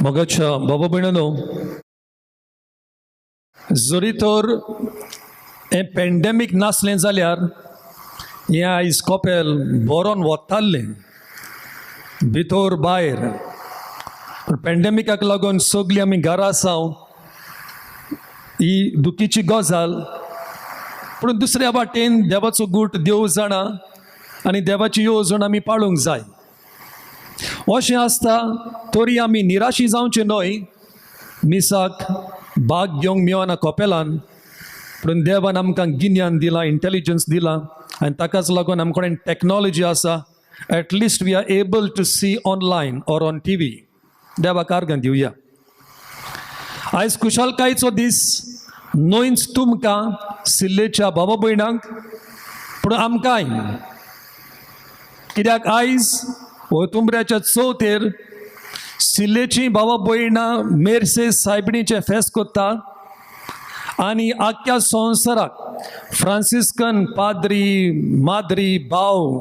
मोगाच्या बाबा भयणानो, जरी तर हें पेंडेमीक नासलें जाल्यार हें आयज कपेल बरोन वताल्लें भितर भायर. पूण पेंडेमिकाक लागून सगळीं आमी घरा आसा, ही दुखीची गजाल. पूण दुसऱ्या वाटेन देवाचो गूट देव जाणा आनी देवाची येवजण आमी पाळूंक जाय. अशें आसता तरी आमी निराशी जावचें न्हय. मिसाक भाग घेवंक मेळना कपेलान, पूण देवान आमकां गिन्यान दिलां, इंटेलिजन्स दिलां आनी ताकाच लागून आमचे कडेन टॅक्नोलॉजी आसा. At least we are able to see online or on TV. देवाक आर्गां दिवया. आयज खुशालकायेचो दीस न्हयच तुमकां सिल्लेच्या बाबा भयणांक, पूण आमकांय. कित्याक आयज ओतुंबऱ्याच्या चवथेर सिल्लेची बाबा भयणां मेर्से सायबिणीचें फेस्त करता आनी आख्ख्या संवसाराक फ्रांसिस्कन पाद्री माद्री भाव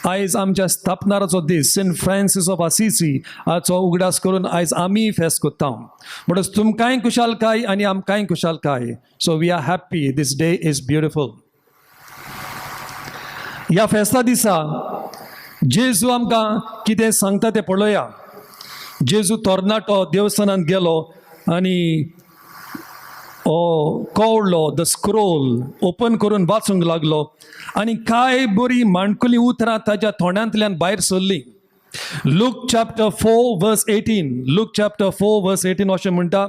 आयज आमच्या स्थापनाराचो दीस सेंट फ्रांसीस ऑफ आसिसी हाचो उगडास करून आयज आमी फेस्त करता. म्हणटच तुमकांय खुशालकाय आनी आमकांय खुशालकाय. So we are happy, this day is beautiful. ह्या फेस्ता दिसा जेजू आमकां कितें सांगता तें पळोवया. जेजू तरणाटो देवस्थानांत गेलो आनी कवळो the scroll open करून वाचूंक लागलो आनी कांय बरी माणकुलीं उतरां ताज्या तोंडांतल्यान भायर सरलीं. Luke chapter 4 verse 18, Luke chapter 4 verse 18 अशें म्हणटा,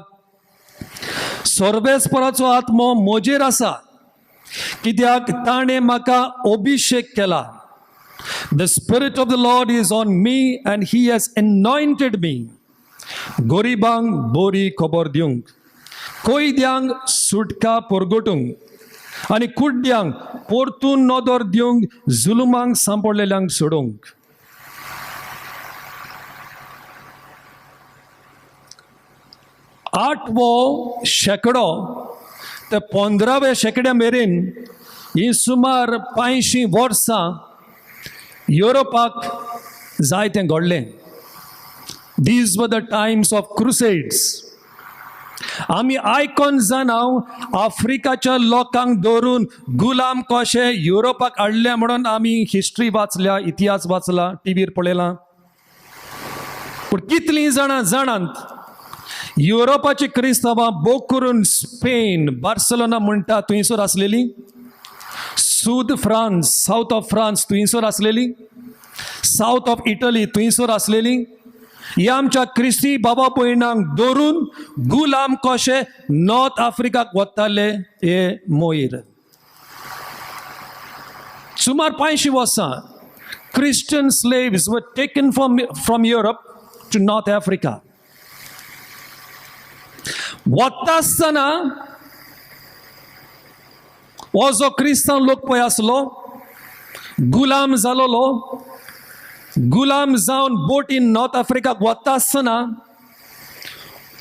सर्वेस्पराचो आत्मो म्हजेर आसा कित्याक ताणें म्हाका अभिशेक केला. The spirit of the Lord is on me and he has anointed me गरिबांक बरी खबर दिवंक, कैद्यांक सुटका परगटूंक आनी कुड्ड्यांक परतून नदर दिवंक, जुलुमांक सांपडलेल्यांक सोडूंक. आठवो शेंकडो ते 15व्या शेंकड्या मेरेन ही सुमार 500 वर्सां युरोपाक जायतें घडलें. These were the times of crusades. आमी आयकोन जाणा आफ्रिकाच्या लोकांक धरून गुलाम कशे युरोपाक हाडले म्हणून आमी हिस्ट्री वाचल्या, इतिहास वाचला, टिवीर पळयला. पूण कितलीं जाणां जाणात युरोपाची क्रिस्तांवां भोग करून स्पेन, बार्सेलोना म्हणटा थंयसर आसलेली, सूद फ्रांस, सावथ ऑफ फ्रांस थंयसर आसलेली, सावथ ऑफ इटली थंयसर आसलेली. ह्या आमच्या क्रिस्ती बाबा भयणांक धरून गुलाम कशे नॉर्थ आफ्रिकाक वताले हे मोयर. सुमार 500 वर्सां Christian slaves were taken from Europe to North Africa. वता आसतना हो जो क्रिस्तांव लोक पळय आसलो गुलाम जालोलो, गुलाम जावन बोटीन नॉर्थ आफ्रिकाक वता आसतना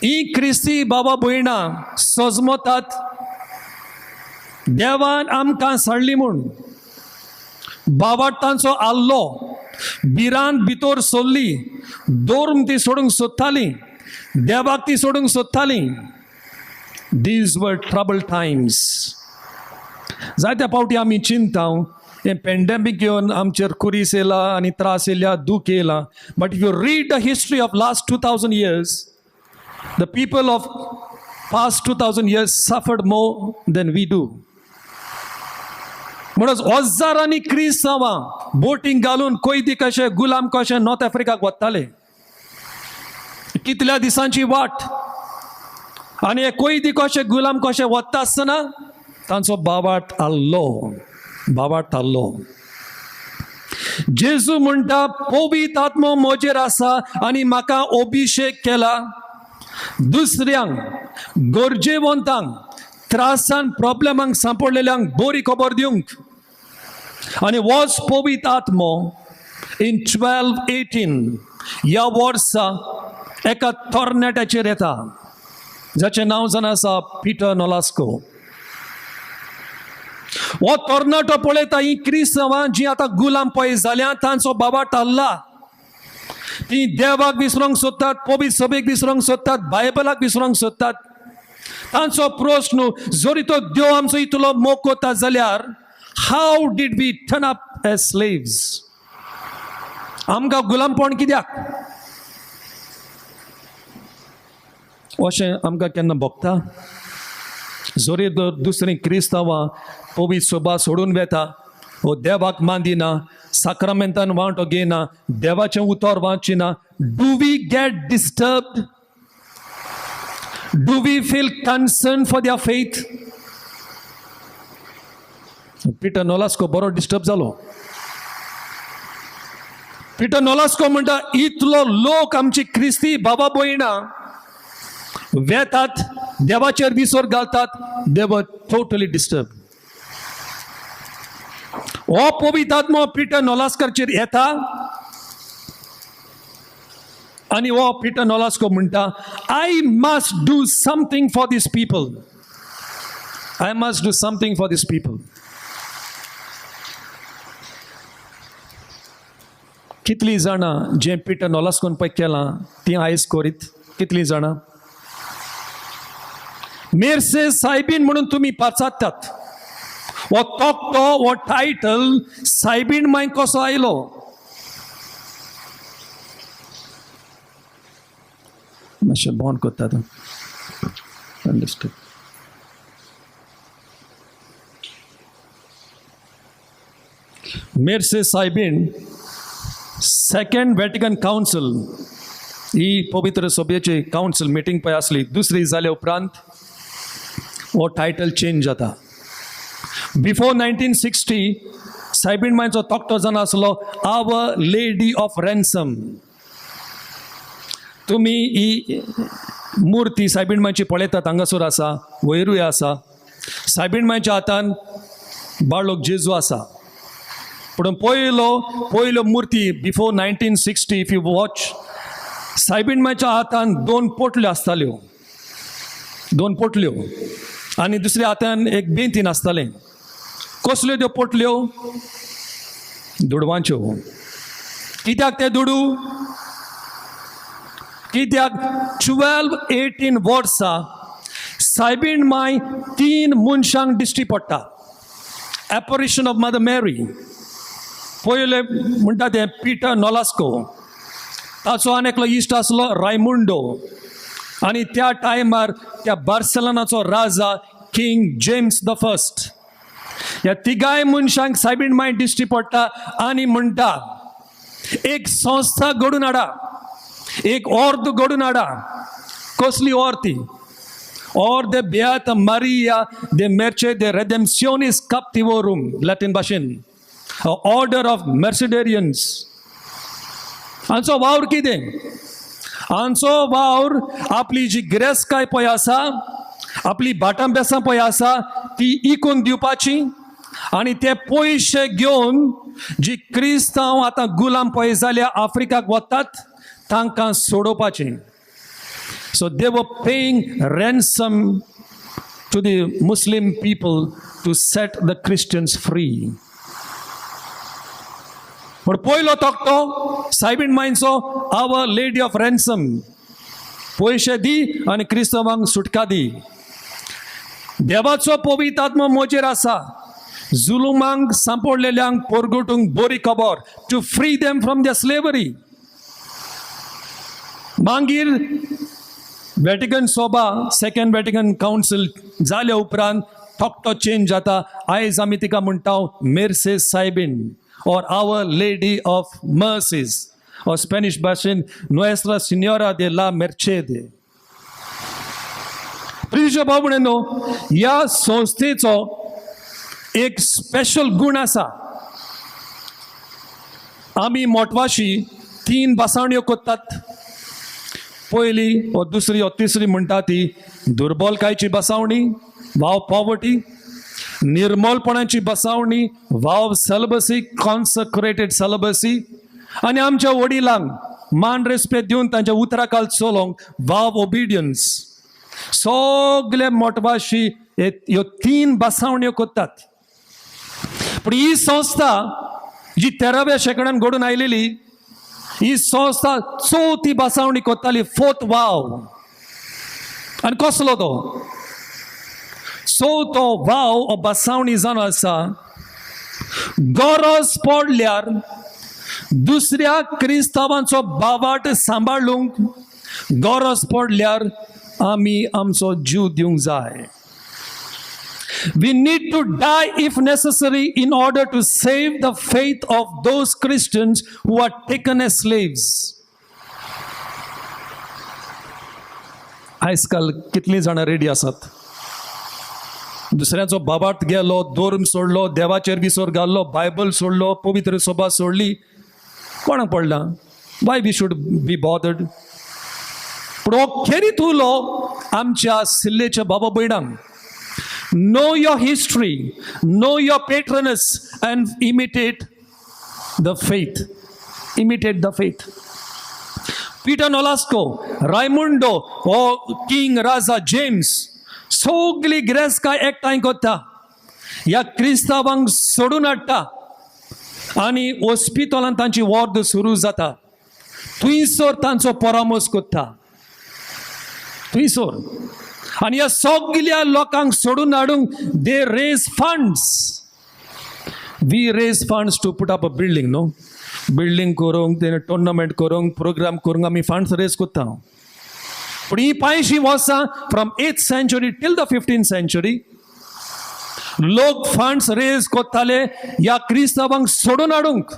ही क्रिस्ती बाबा भयणां सजमतात देवान आमकां साडली म्हूण. बाबाट तांचो आल्लो, भिरांत भितर सरली, धर्म ती सोडूंक सोदताली, देवाक ती सोडूंक सोदताली. These were trouble times. जायत्या फावटी आमी चिंता हें पेंडेमीक येवन आमचेर कुरीस येयला आनी त्रास येयल्या, दूख येयला. But if you read the history of last 2000 years, the people of past 2000 years suffered more than we do. म्हणून हजारांनी क्रिस्तांवां बोटींक घालून कैदी कशे, गुलाम कशे नॉर्थ आफ्रिकाक वताले. कितल्या दिसांची वाट आनी हे कैदी कशे, गुलाम कशे वता आसतना तांचो बाबाट आल्लो, बाबाट आल्लो. जेजू म्हणटा पवित्र आत्मो म्हजेर आसा आनी म्हाका अभिशेक केला दुसऱ्यांक, गरजेवंतांक, त्रासान प्रॉब्लेमांक सांपडलेल्यांक बरी खबर दिवंक. आनी वच पवित्र आत्मो इन 1218 ह्या वर्सा एका तरणाट्याचेर येता जाचें नांव जावन आसा पिटर नोलास्को. हो तरणाटो पळयता ही क्रिस्तांवां जी आतां गुलाम पळय जाल्या तांचो बाबा टाल्ला. ती देवाक विसरोंक सोदतात, पवित्र सभेक विसरोंक सोदतात, बायबलाक विसरोंक सोदतात. तांचो प्रस्न, जरी तो देव आमचो इतलो मोग कोता जाल्यार how did we turn up as slaves? आमकां गुलामपण कित्याक? अशें आमकां केन्ना भोगता? जरी तर दुसरीं क्रिस्तांवां पवित्र सभा सोडून वेता, वो देवाक मांदिना, साक्रामेंतान वांटो घेयना, देवाचें उतर वाचिना, do we get disturbed? Do we feel concern for their faith? Peter Nolasco बरो डिस्टर्ब जालो. पिटर नोलास्को म्हणटा, इतलो लोक आमची क्रिस्ती बाबा भयणां वेतात, देवाचेर विसर घालतात, दे वर टोटली डिस्टर्ब. हो पवित्र आत्मो पिटर नोलास्करचेर येता आनी हो पिटर नोलास्को म्हणटा, I must do something for these people, I must do something for these people. कितलीं जाणां जें पिटर नोलास्कोन पळय केलां तीं आयज करीत? कितलीं जाणां? मेर्से सायबीन म्हणून तुमी पाचारतात, हो तकटो, हो टायटल सायबीन माय कसो आयलो? मातशें बंद करतात. Understood. मेर्से soybean second Vatican council, ही पवित्र सभेची कावन्सिल मिटींग पळय आसली, दुसरी जाल्या उपरांत हो टायटल चेंज जाता. बिफोर 1960 सायबीण मांयचो तकटो जावन आसलो our lady of ransom. तुमी ही मुर्ती सायबीण मांयची पळयतात, हांगासर आसा, वयरूय आसा. सायबीण मांयच्या हातान बाळक जेजू आसा. पूण पयलो मुर्ती बिफोर 1960 if you watch, सायबीण मांयच्या हातान दोन पोटल्यो आसताल्यो, दोन पोटल्यो, आनी दुसऱ्या हातान एक बेंतीन आसतालें. कसल्यो त्यो पोटल्यो? दुडवांच्यो. कित्याक ते दुडू? कित्याक 12-18 वर्सां सायबीण माय 3 मनशांक दिश्टी पडटा. Apparition of mother Mary. पयले म्हणटा ते पिटर नोलास्को, ताचो आनी एकलो इश्ट आसलो रायमुंडो, आनी त्या टायमार त्या बार्सेलोनाचो राजा किंग जेम्स the first. ह्या तिगाय मनशांक सायबीण माय दिश्टी पडटा आनी म्हणटा, एक संस्था घडून हाडा, एक ऑर्द घडून हाडा. कसली ऑर्द ती? ऑर्द de Beata Maria de Merce de Redemptionis Captivorum, Latin भाशेन ऑर्डर ऑफ मर्सिडेरियन्स. हांचो वावर कितें? हांचो वावर आपली जी गिरेस्तकाय पळय आसा, आपली भाटां बेसां पळय आसा, ती इकून दिवपाची, आनी ते पयशे घेवन जी क्रिस्तांव आतां गुलाम पळय जाल्या आफ्रिकाक वतात तांकां सोडोवपाची. So they were paying ransom to the Muslim people to set the Christians free. पूण पयलो तकटो सायबीण मांयचो our lady of ransom, पयशे दी आनी क्रिस्तांवांक सुटका दी. देवाचो पवित्र आत्मो म्हजेर आसा, जुलुमांक सांपडलेल्यांक पोरगुटूंक बरी खबर, to free them from the slavery. मागीर वेटिकन सभा, सेकंड वेटिकन कावन्सिल जाल्या उपरांत तकटो चेंज जाता. आयज आमी तिका म्हणटा मेर्से soybean or our lady of mercies, or Spanish भाशेन Nuestra Señora de la Merced. प्रिय भाव भयणींनो, ह्या संस्थेचो एक स्पेशल गूण आसा. आमी मोटवाशी 3 भासाण्यो करतात. पयली व दुसरी व तिसरी म्हणटा ती दुर्बलकायची बसावणी, वाव पॉवर्टी, निर्मलपणाची बसावणी, वाव सलबसी, कॉन्सक्रेटेड सलबसी, आनी आमच्या वडिलांक मान रेस्पेद दिवन तांच्या उतराकाल चलोवंक वाव ओबिडियन्स. सगळे मोटवाशी ह्यो 3 बसावण्यो करतात. पूण ही संस्था जी 13व्या शेंकड्यान घडून आयलेली, ही संस्था चवथी बसावणी कोत्ताली, फोर्थ वाव. आनी कसलो तो चवथो वाव हो बसावणी जावन आसा, गरज पडल्यार दुसऱ्या क्रिस्तांवांचो बावाट सांबाळूंक गरज पडल्यार आमी आमचो जीव दिवंक जाय. We need to die if necessary in order to save the faith of those Christians who are taken as slaves. आयज काल कितलीं जाणां रेडी आसात? दुसऱ्याचो बाबाट गेलो, धर्म सोडलो, देवाचेर विसर घालो, बायबल सोडलो, पवित्र सभा सोडली, कोणाक पडला? Why we should be bothered? पूण हो खेरीत उलो आमच्या सिल्लेच्या बाबा भयणांक. Know your history, know your patroness and imitate the faith, imitate the faith. Peter Nolasco, Raimundo हो किंग राजा जेम्स, सगळी गिरेस्तकाय एकठांय करता, ह्या क्रिस्तांवांक सोडून हाडटा आनी हॉस्पिटलांत तांची वर्द सुरू जाता. थंयसर तांचो परामर्श करता थंयसर. आनी ह्या सगल्या लोकांक सोडून हाडूंक they raise funds. We raise funds to put up a building, न्हू? बिल्डींग करूंक, ते टोर्नामेंट करूंक, प्रोग्राम करूंक आमी फंड्स रेज करता. पूण ही 500 वर्सां, from 8th century till the 15th century, लोक फंड्स रेज करताले ह्या क्रिस्तांवांक सोडून हाडूंक.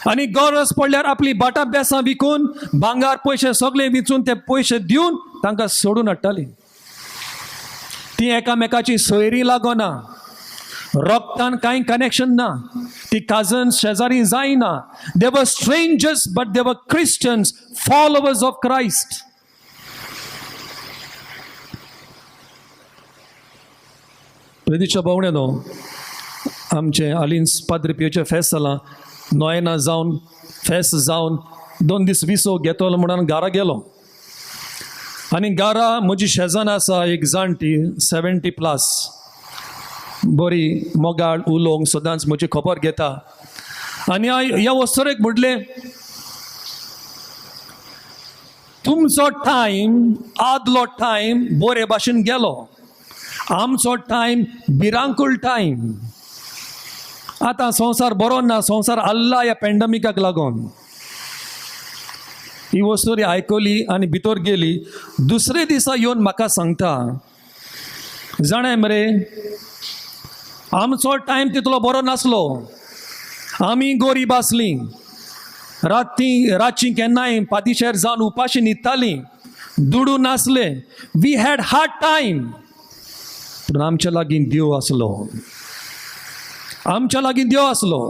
आनी गरज पडल्यार आपली भाटां बेसां विकून, भांगार पयशे सगळे विचून, ते पयशे दिवन तांकां सोडून हाडटाली. ती एकामेकाची सोयरी लागना, रक्तान कांय कनेक्शन ना, ती काजन शेजारी जायना. They were strangers, but they were Christians, followers of Christ. प्रेदीच्या भावण्यानो, आमचें आलिन्स पाद्री पियोचें फेस्त जालां. नोयना जावन फेस्त जावन 2 दीस विसव घेतलो म्हणून घरा गेलो. आनी घरा म्हजी शेजान आसा एक जाणटी, 70 प्लस, बरी मोगाळ, उलोवंक सदांच म्हजी खबर घेता. आनी ह्या वस्तुरेक म्हटलें, तुमचो टायम, आदलो टायम बरे भाशेन गेलो, आमचो टायम भिरांकूळ टायम. आतां संवसार बरो ना, संवसार आल्ला ह्या पॅन्डमिकाक लागून. ही वस्तू आयकली आनी भितर गेली. दुसरे दिसा येवन म्हाका सांगता, जाणाय मरे, आमचो टायम तितलो बरो नासलो, आमी गरीब आसलीं, राती रातची केन्नाय पादिशेर जावन उपाशी न्हिदतालीं, दुडू नासले, we had hard time. पूण आमच्या लागीं देव आसलो, आमच्या लागीं देव आसलो.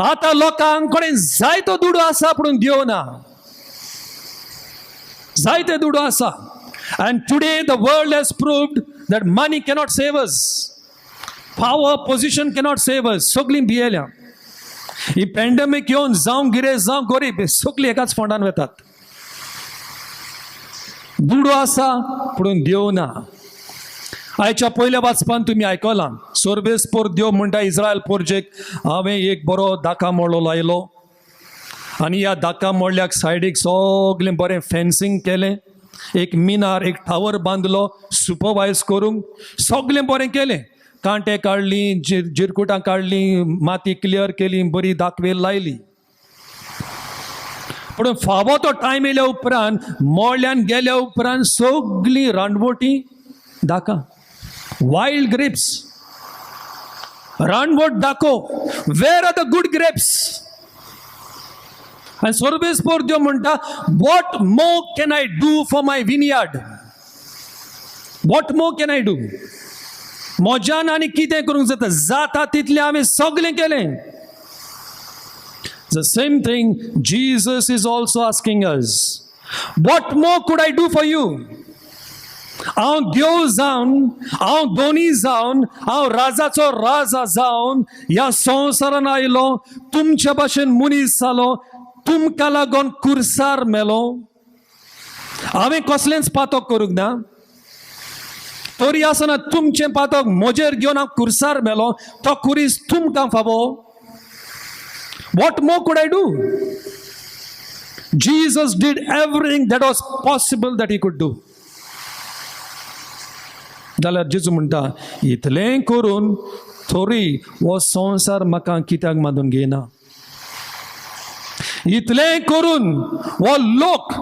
आतां लोकां कडेन जायतो दुडू आसा पूण देव ना, जायते दुडू आसा. And today the world has proved that money cannot save us, power, position cannot save us. सगळीं भियेल्या. ही पॅन्डेमीक येवन जावं गिरेस्त जावं गरीब, सगळीं एकाच फोंडान वेतात. दुडू आसा पूण देव ना. आयच्या पयल्या वाचपान तुमी आयकलां, सोर्बेसपोर देव म्हणटा इस्रायल पोरजेक, हांवें एक बरो दाका मोडलो लायलो आनी ह्या दाका मोडल्याक सायडीक सगळें बरें फेन्सींग केलें, एक मिनार, एक टावर बांदलो सुपरवायज करूंक, सगळें बरें केलें, कांटे काडली, जिरकुटां काडली, माती क्लियर केली, बरी दाखवेल लायली. पूण फावो तो टायम येयल्या उपरांत, मोडल्यान गेल्या उपरांत सगळीं रानवटी दाका, वायल्ड ग्रेप्स, रानवट दाखो. Where are the good grapes? आनी सोर्बेसपोर देव म्हणटा, what more can I do for my vineyard? What more can I do? म्हज्यान आनी कितें करूंक जाता? जाता तितलें हांवें सगळें केलें. The same thing Jesus is also asking us. What more could I do for you? हांव देव जावन, हांव दोनी जावन, हांव राजाचो राजा जावन ह्या संवसारान आयलो, तुमच्या भाशेन मनीस जालो, तुमकां लागून कुर्सार मेलो. हांवें कसलेंच पातक करूंक ना, तरी आसतना तुमचें पातक म्हजेर घेवन हांव कुर्सार मेलो. तो कुरीस तुमकां फावो. What more could I do? Jesus did everything that was possible that he could do. जाल्यार जेजू म्हणटा, इतलें करून थोरी हो संवसार म्हाका कित्याक मानून घेयना? इतलें करून हो लोक,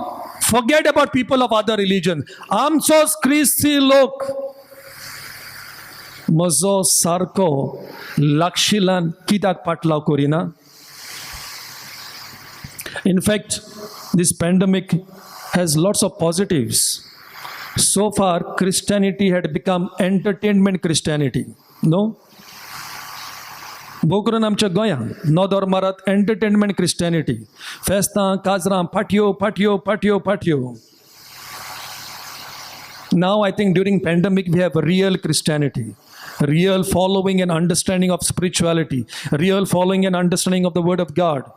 forget about people of other religion, आमचोच क्रिस्ती लोक म्हजो सारको लागशिलान कित्याक पाटलाव करिना? In fact, this pandemic has lots of positives. So far, Christianity had become entertainment Christianity. No? भोव करून आमच्या गोंयांत नदर मारत एंटरटेनमेंट क्रिस्टियनिटी, फेस्तां, काजरां, पाटयो पाटयो पाटयो पाटयो. Now I think during pandemic we have real Christianity, real following and understanding of spirituality, real following and understanding of the word of God.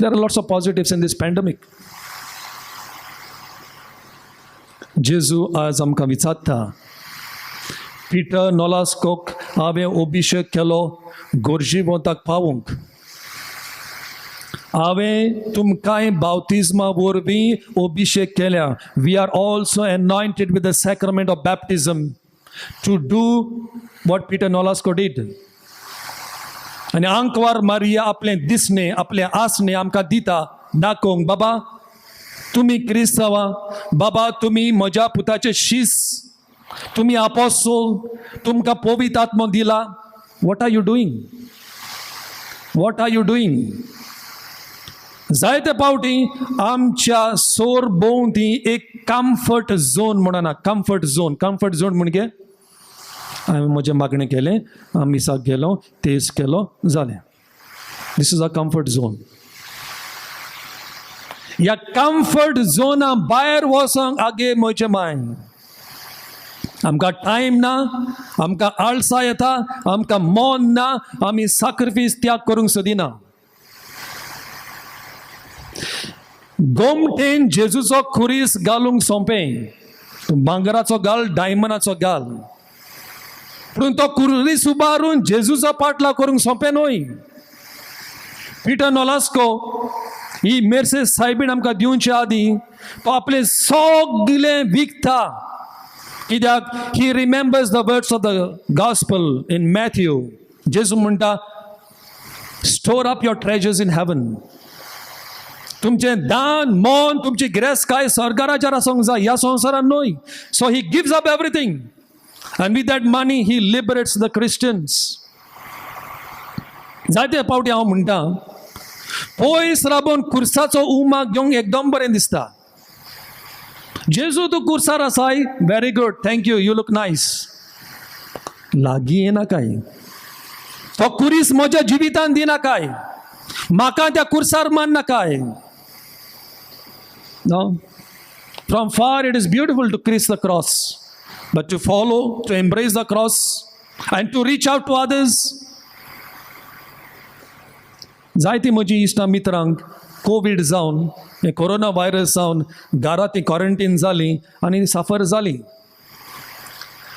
There are lots of positives in this pandemic. जेजू आज आमकां विचारता, Peter नोलास्कोक हांवें अभिशेक केलो गोरजीवंताक पावूंक, हांवें तुमकांय बावतिज्मा वरवीं अभिशेक केल्या. We are also anointed with the sacrament of baptism to do what Peter Nolasco did. आनी आंकवार मारिया आपलें दिसणें, आपलें आसणें आमकां दिता दाखोवंक, बाबा तुमी क्रिस्तांवां, बाबा तुमी म्हज्या पुताचे शीस, तुमी आपोस्तोल, तुमकां पवित्र आत्मो दिला. What are you doing? What are you doing? जायते पावटी आमच्या सोर भोंवती एक कम्फर्ट झोन म्हणना, कम्फर्ट झोन. कम्फर्ट झोन म्हणजे हांवें म्हजें मागणें केलें, मिसाक गेलो, तेज केलो, जालें. This is a comfort zone. ह्या कम्फर्ट झोना भायर वचोंक आगे म्हजे माय आमकां टायम ना, आमकां आळसा येता, आमकां मन ना, आमी साक्रिफीस त्याग करूंक सोदिना. गोमटेन जेजूचो खुरीस घालूंक सोंपें, भांगराचो घाल, डायमंडाचो घाल, पूण तो खुरीस उबारून जेजूचो पाटलाव करूंक सोंपें न्हय. पिटर नोलास्को ही मेर्सेस सायबीण आमकां दिवचे आदीं तो आपलें सगलें विकता. कित्याक? He remembers the words of the gospel in Matthew. जेजू म्हणटा, store up your treasures in heaven. तुमचें दान मन, तुमची गिरेस्तकाय स्वर्गाराच्यार आसूंक जाय, ह्या संवसारान न्हय. So he gives up everything and with that money he liberates the Christians. जायते पावटी हांव म्हणटा, पयस राबोवन कुर्साचो उमाक घेवंक एकदम बरें दिसता. जेजू तूं कुर्सार आसाय, very good, thank you, you look nice. लागीं येनाकाय, तो कुरीस म्हज्या जिवितान दिनाकाय, म्हाका त्या कुर्सार माननाकाय. No, from far it is beautiful to kiss the cross, but to follow, to embrace the cross and to reach out to others. जायती म्हजी इश्टां मित्रांक कोवीड जावन, हें कोरोना व्हायरस जावन घरा ती क्वॉरंटीन जाली आनी साफर जाली.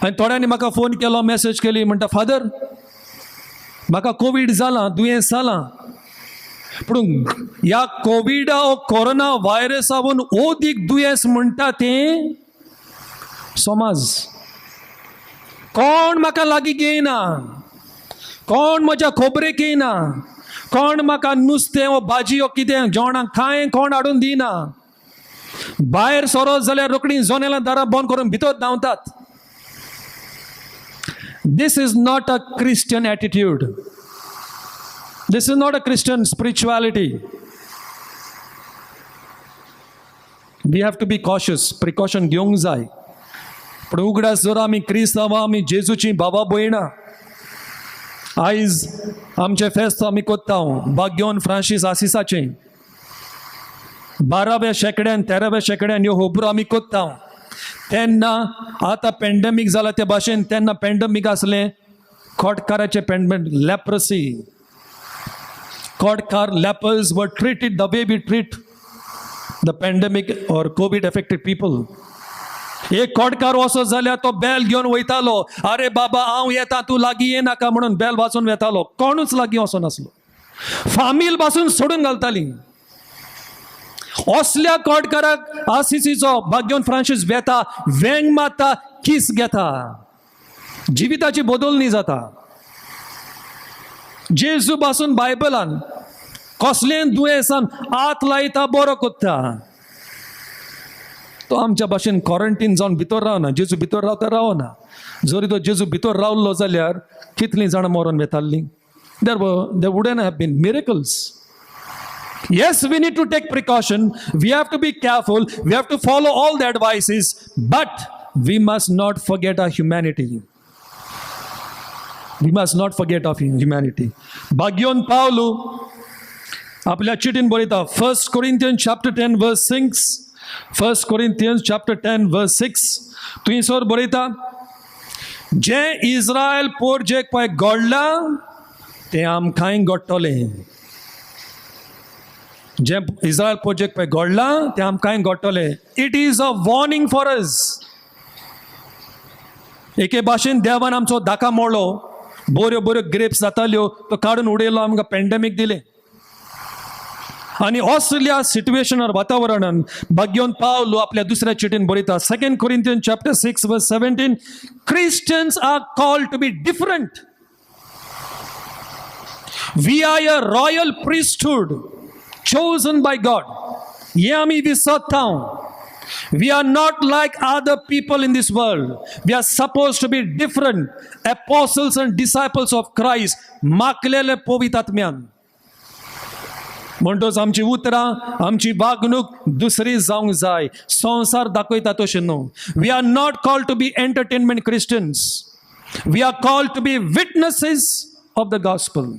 आनी थोड्यांनी म्हाका फोन केलो, मॅसेज केली, म्हणटा फादर म्हाका कोवीड जालां, दुयेंस जालां, पूण ह्या कोविडा वो कोरोना व्हायरसावून ओदीक दुयेंस म्हणटा तें समाज. कोण म्हाका लागीं घेयना, कोण म्हज्या खबरेक येयना, कोण म्हाका नुस्तें वो भाजी वो कितें जेवणाक कांय कोण हाडून दिना. भायर सोरो जाल्यार रोखडी जनेलां दारां बंद करून भितर धांवतात. This is not a Christian attitude. This is not a Christian spirituality. We have to be cautious. Precaution घेवंक जाय. पूण उगडास जर आमी क्रिस्तांवां, आमी जेजूची बाबा भयणां, आयज आमचें फेस्त आमी कोत्ता बाग्योन फ्रांसीस आसिसाचें. 12व्या शेंकड्यान 13व्या शेंकड्यान ह्यो होबरो आमी कोत्ता. तेन्ना आतां पेंडमीक जाला ते भाशेन तेन्ना पेंडमीक आसलें खोटकाराचें पेंडमेंट, leprosy. खोटकार, lepers were treated the way we treat the pandemic or COVID affected people. एक खोटकार वचत जाल्यार तो बेल घेवन वयतालो, अरे बाबा हांव येता, तूं लागीं येनाका म्हणून बेल वाजोवन वेतालो. कोणूच लागीं वचनासलो. फामील पासून सोडून घालताली. असल्या कोटकाराक आसिसीचो भाग्यवंत फ्रांसीस वेता, वेंग मारता, कीस घेता, जिविताची बदलणी जाता. जेजू पासून बायबलान कसलें दुयेंसान हात लायता, बरो कोत्ता. तो आमच्या भाशेन क्वॉरंटीन जावन भितर रावना. जेजू भितर रावता, रावना. जरी तो जेजू भितर रावलो जाल्यार कितलीं जाणां मरोन वेतालीं. There wouldn't have been miracles. Yes, we need to take precaution. We have to be careful. We have to follow all the advices. But we must not forget our humanity. We must not forget our humanity. भाग्यवंत पावलू आपल्या चिटीन बरयता, First Corinthian chapter 10 verse 6, First Corinthians chapter 10 verse 6, थंयसर बरयता, जें इस्रायल पोरजेक पळय घडलां तें आमकांय घडटलें. जें इस्रायल पोरजेक पळय घडलां तें आमकांय घडटलें. It is a warning for us. एके भाशेन देवान आमचो दाका मोडलो. बऱ्यो बऱ्यो ग्रेप्स जाताल्यो, तो काडून उडयलो, आमकां पॅन्डेमीक दिलें. आनी असल्या सिट्युएशनार, वातावरणान भाग्यवंत पावलो आपल्या दुसऱ्या चिटीन बरयता, Second Corinthian chapter 6 verse 17, Christians are called to be different. We are a royal priesthood chosen by God. हें आमी विसरता. We are not like other people in this world. We are supposed to be different. Apostles and disciples of Christ. माखलेले पवित्र आत्म्यान. म्हणटच आमची उतरां, आमची वागणूक दुसरी जावंक जाय, संवसार दाखयता तशें न्हू. We are not called to be entertainment Christians. We are called to be witnesses of the gospel.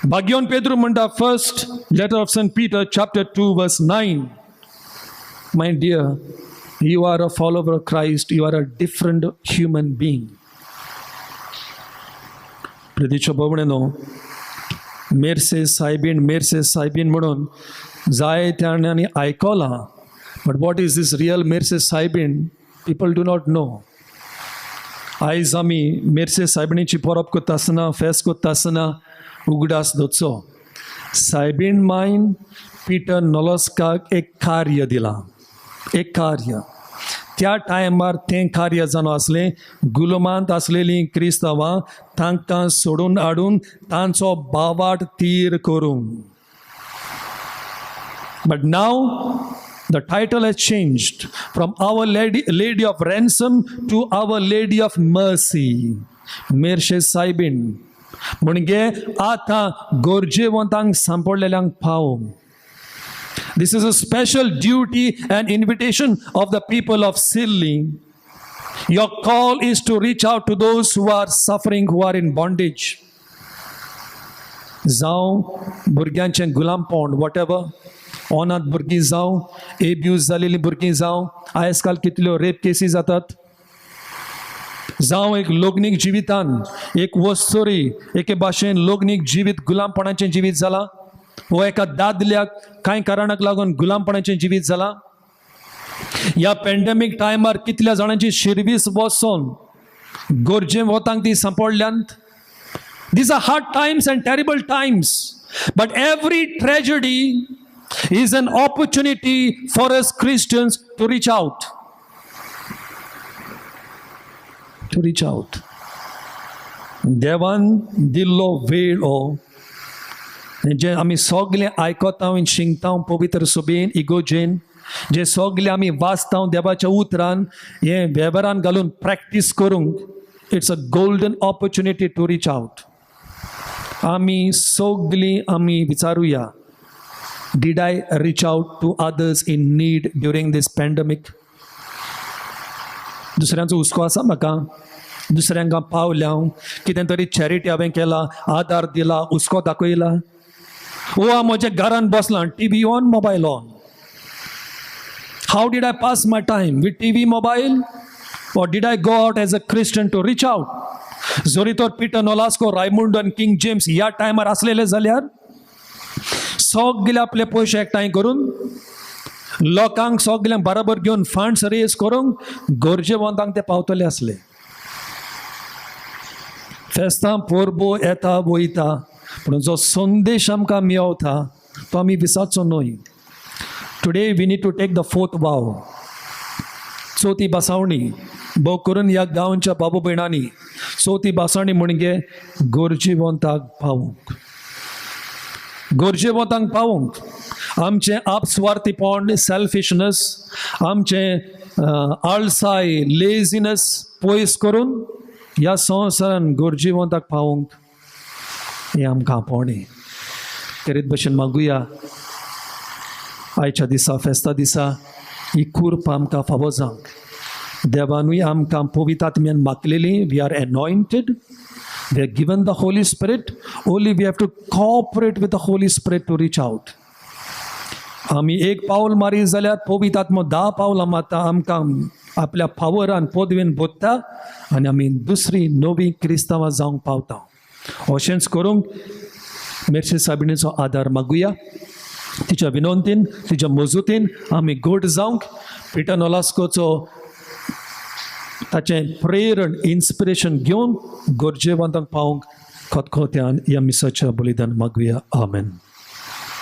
भाग्यवंत पेद्रू म्हणटा, First letter of Saint Peter, chapter 2 verse 9, my dear, you are a follower of Christ, you are a different human being. प्रितीच्या भोवणेनो, Merces सायबीण, Merces सायबीण म्हणून जायत्या जाणांनी आयकलां, but what is this real Merces सायबीण, people do not know. आयज आमी मेरसे सायबिणीची परब करता आसतना, फेस्त करता आसतना उगडास दवरचो, सायबीण मायन पिटर नोलोस्काक एक कार्य दिलां, एक कार्य. त्या टायमार तें कार्य जावन आसलें, गुलमांत आसलेलीं क्रिस्तांवां तांकां सोडून हाडून तांचो बावाट तीर करूंक. But now the title has changed from Our Lady of Ransom to Our Lady of Mercy. Merces सायबीण म्हणजे आतां गरजेवंतांक, सांपडलेल्यांक पावोवंक. This is a special duty and invitation of the people of Silli. Your call is to reach out to those who are suffering, who are in bondage. जावं भुरग्यांचें गुलामपण, what ever, अनाथ भुरगीं जावं, abuse जालेलीं भुरगीं जावं, आयज काल कितल्यो रेप केसी जातात, जावं एक लग्नीक जिवितान एक वस्तुरी, एके भाशेन लग्नीक जिवीत गुलामपणाचें जिवीत जालां, वो एका दादल्याक कांय कारणाक लागून गुलामपणाचें जिवीत जालां. ह्या पॅन्डेमीक टायमार कितल्या जाणांची शिरवीस वचोन गरजेवंतांक ती सांपडल्यांत. These are hard times and terrible times, but every tragedy is an opportunity for us Christians to reach out, to reach out. देवान दिल्लो वेळ हो, जे आमी सगळे आयकता आनी शिंकता पवित्र सभेन, इगोजेन, जे सगळे आमी वाचता देवाच्या उतरान, हें वेव्हारान घालून प्रॅक्टीस करूंक, it's a golden opportunity to reach out. आमी सगळीं आमी विचारुया, did I reach out to others in need during this pandemic? दुसऱ्यांचो हुस्को आसा म्हाका? दुसऱ्यांक पावल्या हांव? कितें तरी चॅरिटी हांवें केला, आदार दिला, हुस्को दाखयला? वो हांव म्हज्या घरान बसलां, TV on, mobile on? How did I pass my time? With TV, mobile? Or did I go out as a Christian to reach out? जरी तर पिटर नोलास्को, रायमुंडो आनी किंग जेम्स ह्या टायमार आसलेले जाल्यार सगळे आपले पयशे एकठांय करून, लोकांक सगळ्यांक बराबर घेवन, फंड्स रेज करूंक गरजेवंतांक ते पावतले आसले. फेस्तां परबो येता वयता, पूण जो संदेश आमकां मेवता तो आमी विसरचो न्हय. Today we need to take the fourth vow, चवथी बसावणी. भोव करून ह्या गांवच्या बाबू भयणांनी चवथी बसावणी म्हणजे गरजेवंताक पावूंक, गरजेवंतांक पावूंक. आमचें आपस्वार्थीपण, सेल्फिशनस, आमचें आळसाय, लेझिनस पयस करून ह्या संवसारान गरजेवंताक पावूंक हें आमकां आपोवणें. तेरेत भशेन मागुया, आयच्या दिसा, फेस्ता दिसा ही कुर्प आमकां फावो जावंक. देवानूय आमकां पवित्र आत्म्यान मागलेली. We are anointed, we are given the Holy Spirit. Only we have to cooperate with the Holy Spirit to reach out. आमी एक पावल मारी जाल्यार पवित्र आत्मो 10 पावलां मारता. आमकां आपल्या पावरान, पदवेन भोत्ता आनी आमी दुसरी नवी क्रिस्तांवां जावंक पावता. अशेंच करूंक मेर्शे सायबिणीचो आदार मागुया. तिच्या विनंतीन, तिच्या मजुतीन आमी घट जावंक, पिटर नोलास्कोचो ताचें प्रेरण, इन्स्पिरेशन घेवन गरजेवंतांक पावंक खतखत्यान ह्या मिसाच्या बलिदान मागुया. आमेन.